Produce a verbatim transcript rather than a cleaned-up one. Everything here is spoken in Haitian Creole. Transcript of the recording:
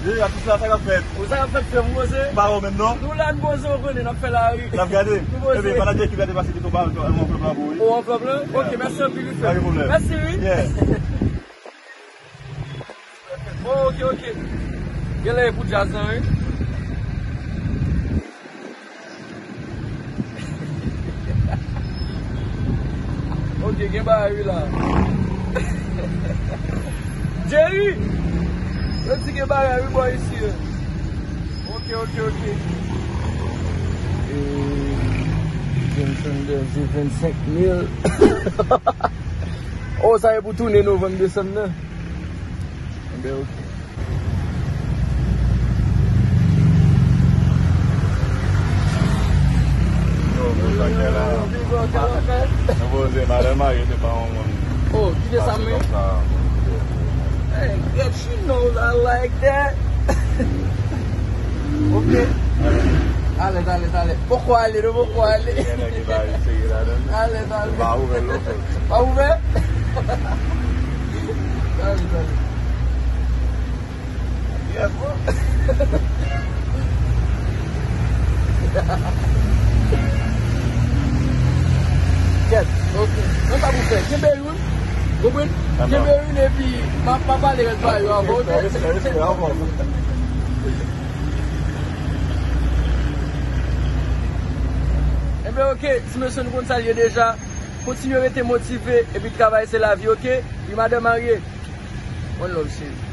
Deja, tout sa, sa k ap fèt? Ou sa k ap fèt, frè m, poze? M pa wè w menm, non? Nou la, n poze, w konnen, n ap fè lari. N ap gade? Nou poze. Ebyen, pandan Jackie gade pase, kite w ba m yon anvlòp la pou ou, wi. Yon anvlòp la? Ok, mèsi anpil, wi, frè. Pa gen pwoblèm. Mèsi, wi. Yeah. Oh, ok, ok. Genlè e pou djaz lan, wi. Ok, gen bagay wi la. Jerry! Yo di gen bagay wi bò isi yo. Ok, ok, ok. E, Jameson Dèze vennsenk mil. Oh, sa e pou tounen novanm, desanm nan. Enben, ok. Yo, bon, sa k fè la. Nou poze, madanm marye, se pa yon moun. Oh, kite sa, men. Hey, get you know I like that. Ok. Alèz, alèz, alèz. Poko ale, nou poko ale. Gen nèg ki pa sere ladan. Alèz, alèz. Pa ouvè l, non. Pa ouvè? Alèz, alèz. Yes, bro. Yes, ok. Mwen pa pou fè. Kenbe youn. Konprann? Kenbe youn epi m a, m a pale rèd pa yo avan, ok? Enben, ok, ti mesye, nou konn sa l ye deja. Kontinye rete motive epi travay se lavi, ok? Wi, madanm marye. One love, cheri.